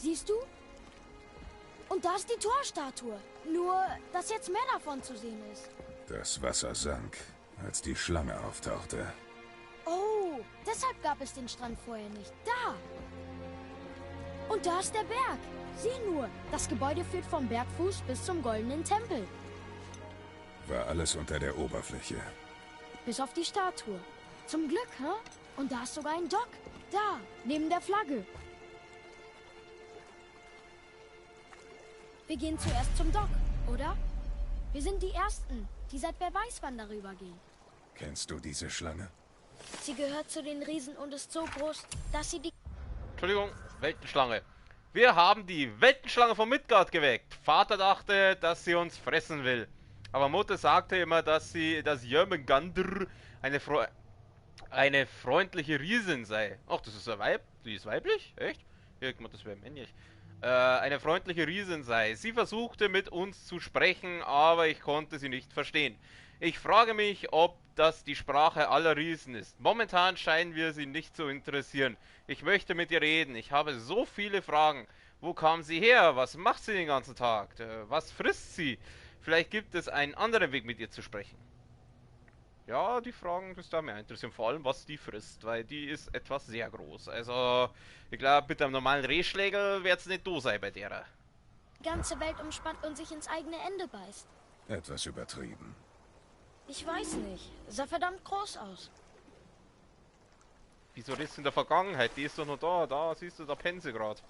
Siehst du? Und da ist die Torstatue. Nur, dass jetzt mehr davon zu sehen ist. Das Wasser sank, als die Schlange auftauchte. Oh, deshalb gab es den Strand vorher nicht. Da! Und da ist der Berg. Sieh nur, das Gebäude führt vom Bergfuß bis zum goldenen Tempel. War alles unter der Oberfläche. Bis auf die Statue. Zum Glück, hä? Und da ist sogar ein Dock. Da, neben der Flagge. Wir gehen zuerst zum Dock, oder? Wir sind die Ersten, die seit wer weiß wann darüber gehen. Kennst du diese Schlange? Sie gehört zu den Riesen und ist so groß, dass sie die... Entschuldigung, Weltenschlange. Wir haben die Weltenschlange von Midgard geweckt. Vater dachte, dass sie uns fressen will. Aber Mutter sagte immer, dass Jörmungandr eine freundliche Riesin sei. Ach, das ist ein Weib. Die ist weiblich? Echt? Irgendwann, das wäre männlich. Eine freundliche Riesin sei. Sie versuchte mit uns zu sprechen, aber ich konnte sie nicht verstehen. Ich frage mich, ob das die Sprache aller Riesen ist. Momentan scheinen wir sie nicht zu interessieren. Ich möchte mit ihr reden. Ich habe so viele Fragen. Wo kam sie her? Was macht sie den ganzen Tag? Was frisst sie? Vielleicht gibt es einen anderen Weg, mit ihr zu sprechen. Ja, die Fragen müssten da mehr interessieren. Vor allem, was die frisst, weil die ist etwas sehr groß. Also, ich glaube, mit einem normalen Rehschlägel wird es nicht do sein bei derer. Die ganze Welt umspannt und sich ins eigene Ende beißt. Etwas übertrieben. Ich weiß nicht. Sah verdammt groß aus. Wieso ist in der Vergangenheit? Die ist doch noch da. Da siehst du, da pennt sie gerade.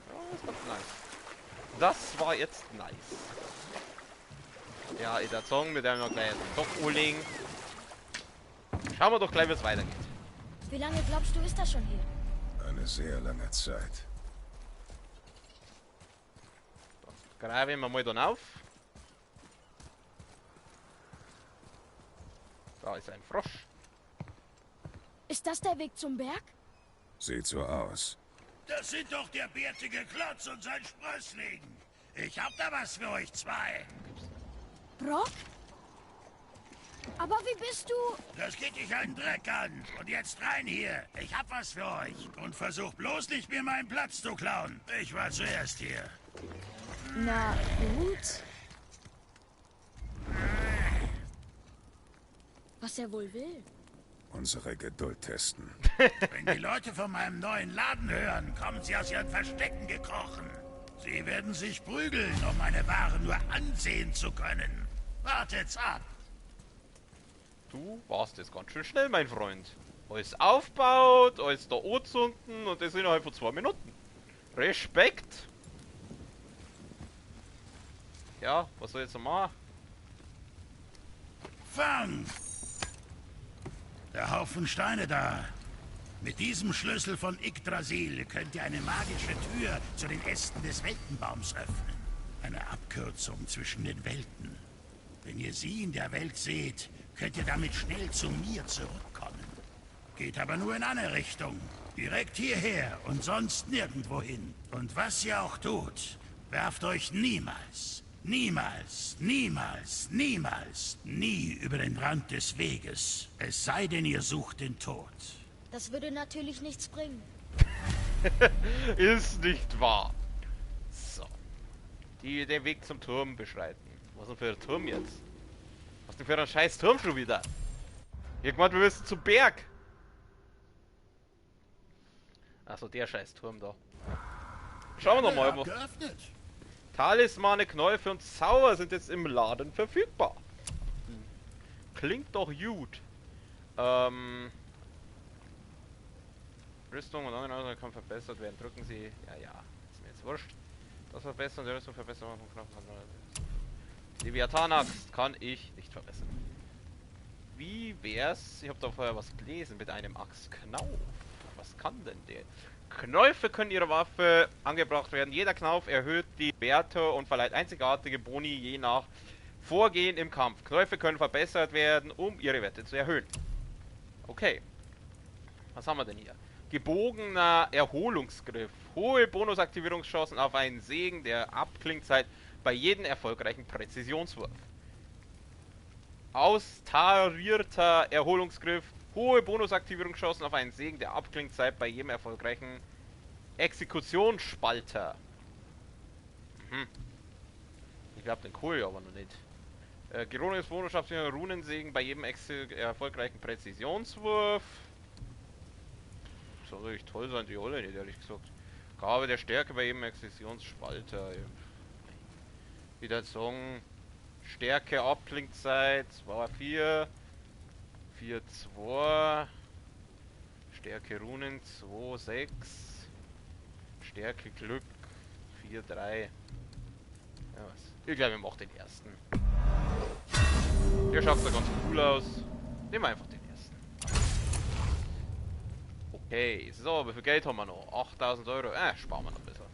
Ja, das ist ganz nice. Das war jetzt nice. Ja, in der Zong mit einem kleinen Dock-Uling. Schauen wir doch gleich, wie es weitergeht. Wie lange glaubst du, ist das schon hier? Eine sehr lange Zeit. Dann graben wir mal dann auf. Da ist ein Frosch. Ist das der Weg zum Berg? Sieht so aus. Das sind doch der bärtige Klotz und sein Sprössling. Ich hab da was für euch zwei. Brock? Aber wie bist du? Das geht dich einen Dreck an. Und jetzt rein hier. Ich hab was für euch. Und versuch bloß nicht, mir meinen Platz zu klauen. Ich war zuerst hier. Na gut. Was er wohl will. Unsere Geduld testen. Wenn die Leute von meinem neuen Laden hören, kommen sie aus ihren Verstecken gekrochen. Sie werden sich prügeln, um meine Ware nur ansehen zu können. Wartet's ab. Du warst jetzt ganz schön schnell, mein Freund. Alles aufbaut, alles da anzünden und das innerhalb von 2 Minuten. Respekt! Ja, was soll ich jetzt noch machen? Fang! Der Haufen Steine da. Mit diesem Schlüssel von Yggdrasil könnt ihr eine magische Tür zu den Ästen des Weltenbaums öffnen. Eine Abkürzung zwischen den Welten. Wenn ihr sie in der Welt seht, könnt ihr damit schnell zu mir zurückkommen. Geht aber nur in eine Richtung. Direkt hierher und sonst nirgendwohin. Und was ihr auch tut, werft euch niemals, niemals, niemals, niemals, nie über den Rand des Weges. Es sei denn, ihr sucht den Tod. Das würde natürlich nichts bringen. Ist nicht wahr. So. Den Weg zum Turm beschreiten. Was denn für ein Turm jetzt? Was denn für ein scheiß Turm schon wieder? Irgendwann, wir müssen zum Berg. Achso, der scheiß Turm da. Schauen wir doch mal. Geöffnet. Talismane, Knäufe und Zauber sind jetzt im Laden verfügbar. Klingt doch gut. Rüstung und andere kann verbessert werden. Drücken Sie. Ja, ja. Ist mir jetzt wurscht. Das verbessern, die Rüstung verbessern von Knochen. Leviathan-Axt kann ich nicht verbessern. Wie wär's? Ich habe da vorher was gelesen mit einem Axtknauf. Was kann denn der? Knäufe können ihrer Waffe angebracht werden. Jeder Knauf erhöht die Werte und verleiht einzigartige Boni je nach Vorgehen im Kampf. Knäufe können verbessert werden, um ihre Werte zu erhöhen. Okay. Was haben wir denn hier? Gebogener Erholungsgriff. Hohe Bonusaktivierungschancen auf einen Segen der Abklingzeit bei jedem erfolgreichen Präzisionswurf. Austarierter Erholungsgriff. Hohe Bonusaktivierungschancen auf einen Segen der Abklingzeit bei jedem erfolgreichen Exekutionsspalter. Mhm. Ich glaube, den cool aber noch nicht. Geronis Bonusschaft Runensegen bei jedem erfolgreichen Präzisionswurf. Soll natürlich toll sein, die Olle nicht, ehrlich gesagt. Gabe der Stärke bei jedem Exekutionsspalter. Wieder Song. Stärke Abklingzeit 2, 4. 4, 2. Stärke Runen 2, 6. Stärke Glück 4, 3. Ja, was? Ich glaube, wir machen den ersten. Der schaut da ganz cool aus. Nehmen wir einfach den ersten. Okay, so, wie viel Geld haben wir noch? 8000 Euro. Sparen wir noch ein bisschen.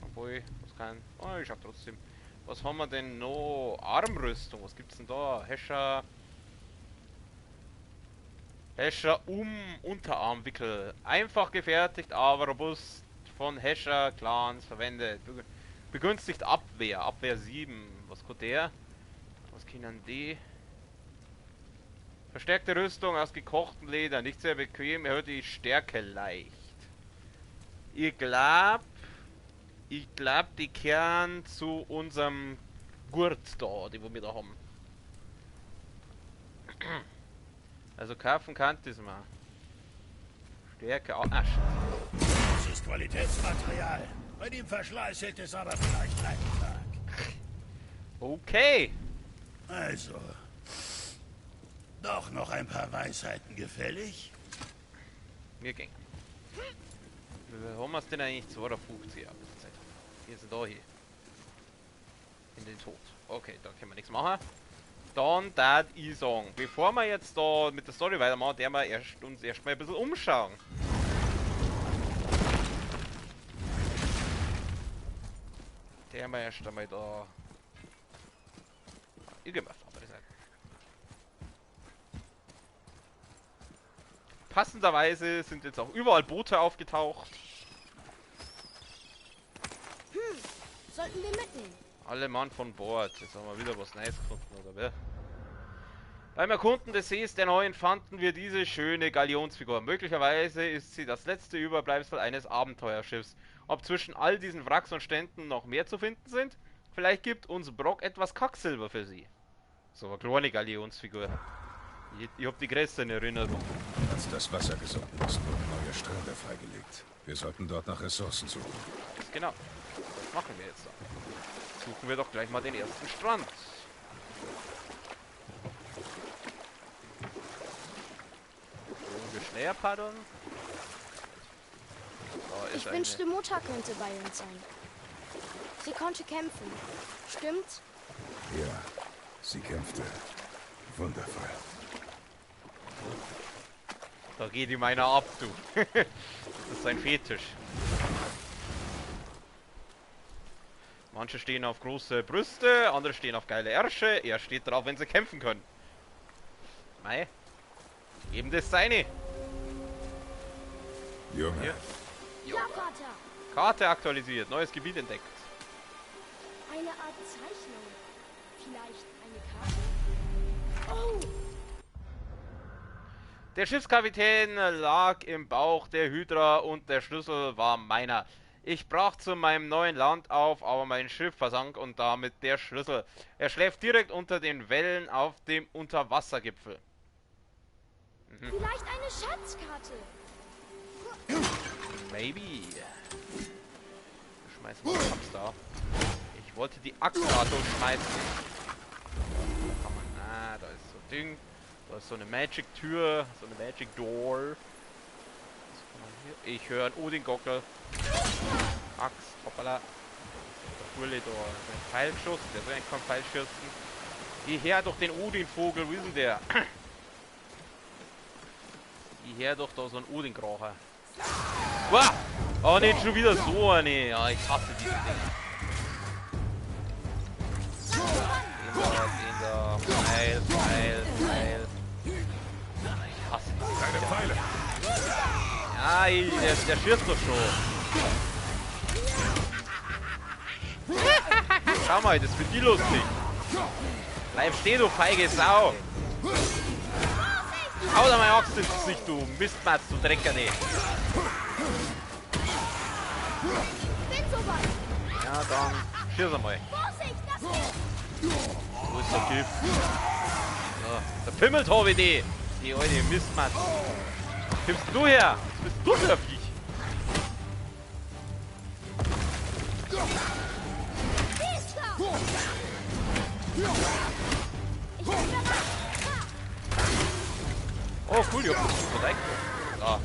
Obwohl, was kann. Oh, ich hab trotzdem. Was haben wir denn noch? Armrüstung, was gibt's denn da? Häscher. Häscher Unterarmwickel. Einfach gefertigt, aber robust von Häscher-Clans verwendet. Begünstigt Abwehr. Abwehr 7. Was kommt der? Was können die? Verstärkte Rüstung aus gekochtem Leder. Nicht sehr bequem, erhöht die Stärke leicht. Ich glaub, die kehren zu unserem Gurt da, die wir da haben. Also kaufen kann das mal. Stärke. Ah, shit. Das ist Qualitätsmaterial. Bei dem Verschleiß hält es aber vielleicht einen Tag. Okay. Also. Doch noch ein paar Weisheiten gefällig? Mir ging. Wie haben wir es denn eigentlich? 250? Ja, Zeit. Hier sind da hier. In den Tod. Okay, da können wir nichts machen. Dann darf ich sagen, bevor wir jetzt da mit der Story weitermachen, der wir uns erstmal ein bisschen umschauen. Der wir erst einmal da. Ich geh mal auf die andere Seite. Passenderweise sind jetzt auch überall Boote aufgetaucht. Sollten wir mitnehmen. Alle Mann von Bord. Jetzt haben wir wieder was Nice gefunden, oder wer? Beim Erkunden des Sees der Neuen fanden wir diese schöne Galionsfigur. Möglicherweise ist sie das letzte Überbleibsel eines Abenteuerschiffs. Ob zwischen all diesen Wracks und Ständen noch mehr zu finden sind? Vielleicht gibt uns Brock etwas Kacksilber für sie. So eine kleine Galionsfigur. Ich hab die größte in Erinnerung. Als das Wasser gesunken ist, wurden neue Strände freigelegt. Wir sollten dort nach Ressourcen suchen. Genau. Das machen wir jetzt da. Suchen wir doch gleich mal den ersten Strand. Wollen wir schneller paddeln? Ich wünschte, Mutter könnte bei uns sein. Sie konnte kämpfen. Stimmt's? Ja, sie kämpfte. Wundervoll. Da geht ihm einer ab, du. Das ist sein Fetisch. Manche stehen auf große Brüste, andere stehen auf geile Ärsche. Er steht drauf, wenn sie kämpfen können. Mei. Eben das seine. Junge. Hier. Ja, Vater. Karte aktualisiert, neues Gebiet entdeckt. Eine Art Zeichnung. Vielleicht eine Karte? Oh! Der Schiffskapitän lag im Bauch der Hydra und der Schlüssel war meiner. Ich brach zu meinem neuen Land auf, aber mein Schiff versank und damit der Schlüssel. Er schläft direkt unter den Wellen auf dem Unterwassergipfel. Mhm. Vielleicht eine Schatzkarte. Maybe. Schmeißen wir die Axt da. Ich wollte die Axt da durchschmeißen. Da kann man. Ah, da ist so ein Ding. Da ist so eine Magic Tür, so eine Magic Door. Was kann man hier? Ich höre einen Odin-Gockel. Axt, hoppala. Der Burle da. Ein Pfeilschuss, der soll eigentlich kein Pfeil schießen. Geh her doch den Odin-Vogel, wo ist denn der? Geh her doch da so ein Odin-Kracher. Wow! Oh, nicht schon wieder so eine. Ja, ich hasse diese Dinger. Den da, Pfeil, Pfeil, Pfeil. Ich hasse diese Dinger. Pfeile. Ja, der schießt doch schon. Schau mal, das wird die lustig. Bleib stehen, du feige Sau. Hau da meine Axt ins Gesicht, du Mistmatz, du Drecker, ne. Bin soweit. Ja, dann schieß einmal. Vorsicht, das Wo ist der Gift? So, der pimmelt habe ich die. Die alte Mistmatz. Kommst du her? Was bist du für ein Viech? Oh cool, ich hab das gut eingebracht. Da.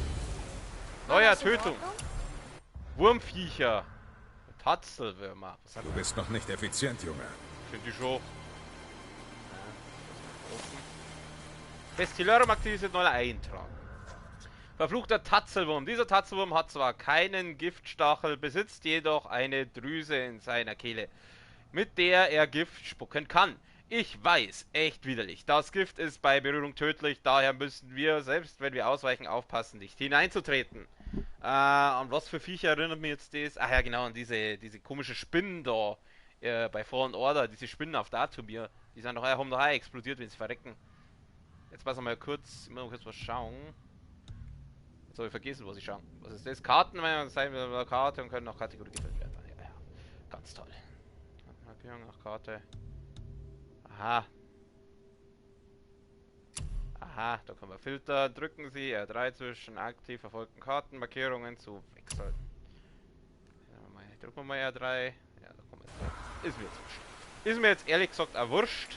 Neuer Tötung. Wurmviecher. Tatzelwürmer. Du bist noch nicht effizient, Junge. Finde ich schon. Destillarium aktivisiert, neuer Eintrag. Verfluchter Tatzelwurm. Dieser Tatzelwurm hat zwar keinen Giftstachel, besitzt jedoch eine Drüse in seiner Kehle, mit der er Gift spucken kann. Ich weiß, echt widerlich. Das Gift ist bei Berührung tödlich, daher müssen wir, selbst wenn wir ausweichen, aufpassen, nicht hineinzutreten. An was für Viecher erinnert mich jetzt das? Ach ja, genau, an diese komische Spinnen da bei Fallen Order, diese Spinnen auf Datumir. Die sind doch, haben doch auch explodiert, wenn sie verrecken. Jetzt pass mal kurz, ich muss mal kurz was schauen. Jetzt habe ich vergessen, was ich schauen. Was ist das? Karten, wenn wir Karte und können nach Kategorie gefüllt werden. Ja, ja. Ganz toll. Markierung nach Karte. Aha. Aha, da können wir Filter. Drücken Sie R3 zwischen aktiv verfolgten Kartenmarkierungen zu wechseln. Drücken wir mal R3. Ja, da kommen wir jetzt. Ist mir jetzt wurscht. Ist mir jetzt ehrlich gesagt auch wurscht.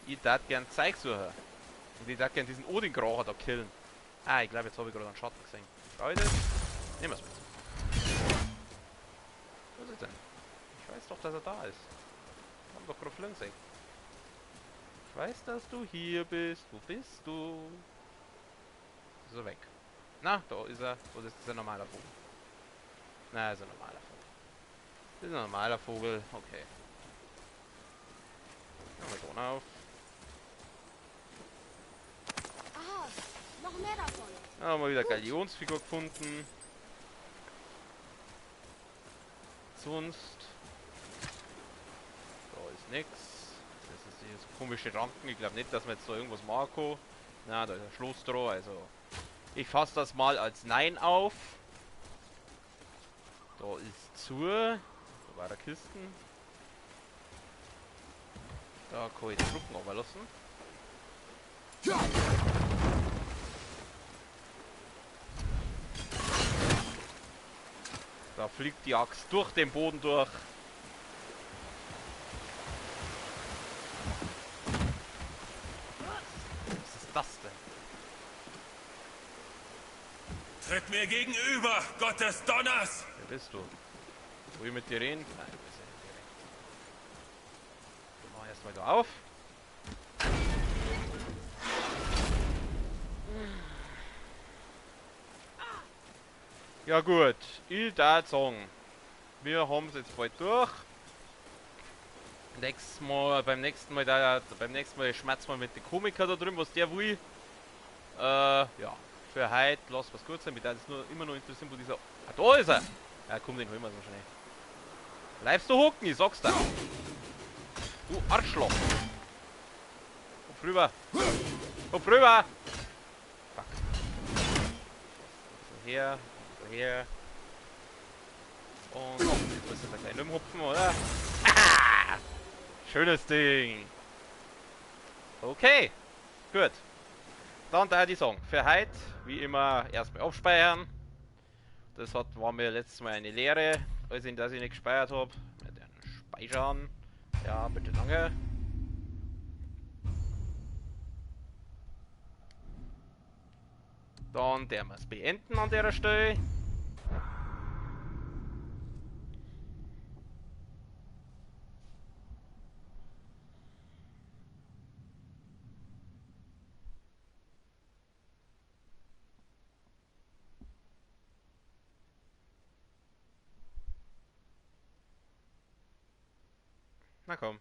Ich darf gern Zeug suchen. Und ich darf gern diesen Odin-Kracher da killen. Ah, ich glaube, jetzt habe ich gerade einen Schatten gesehen. Schau ich das? Nehmen wir es mit. Was ist denn? Ich weiß doch, dass er da ist. Wir haben doch gerade fliegen gesehen. Ich weiß, dass du hier bist. Wo bist du? Ist er weg? Na, da ist er. Oder ist das ein normaler Vogel? Na, ist ein normaler Vogel. Das ist ein normaler Vogel. Okay. Machen wir Ton auf. Aha, noch mehr davon. Da haben wir wieder Galionsfigur gefunden. Sonst. Da ist nix. Das ist hier so komische Ranken. Ich glaube nicht, dass wir jetzt da irgendwas machen. Na, da ist ein Schloss dran. Also, ich fasse das mal als Nein auf. Da ist zu. Da war der Kisten. Da kann ich die Brücken runterlassen. Da fliegt die Axt durch den Boden durch. Was ist das denn? Tritt mir gegenüber, Gott des Donners! Wer bist du? Will ich mit dir reden? Nein, du bist ja nicht direkt. Wir machen erstmal da auf. Ja gut, ich darf sagen, wir haben es jetzt bald durch. Nächstes Mal, beim nächsten Mal schmerzen wir mit den Komiker da drüben, was der will. Ja, für heute lass was gut sein. Mich darf es nur immer noch interessieren, wo dieser. Ah, da ist er! Ja, komm, den holen wir so schnell. Bleibst du hocken, ich sag's dir. Du Arschloch! Hupf rüber! Hupf rüber! Fuck. So her. Her. Und jetzt müssen wir gleich umhupfen, oder? Ah! Schönes Ding! Okay, gut. Dann da die Song. Für heute, wie immer, erstmal abspeichern. Das war mir letztes Mal eine Lehre, als ich das ich nicht gespeichert habe. Mit den Speichern. Ja, bitte danke. Dann werden wir es beenden an der Stelle. Na komm.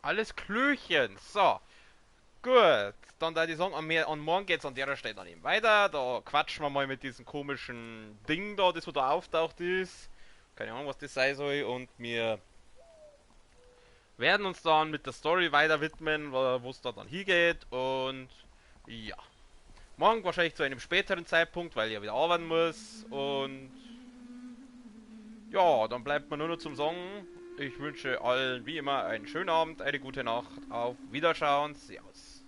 Alles Klöchen. So. Gut. Dann da die Song an morgen geht's an der Stelle dann eben weiter. Da quatschen wir mal mit diesem komischen Ding da, das wo da auftaucht ist. Keine Ahnung, was das sein soll. Und wir werden uns dann mit der Story weiter widmen, wo es da dann hingeht. Und Ja. Morgen wahrscheinlich zu einem späteren Zeitpunkt, weil ich ja wieder arbeiten muss. Und ja, dann bleibt mir nur noch zum Sagen. Ich wünsche allen wie immer einen schönen Abend, eine gute Nacht. Auf Wiederschauen. Servus.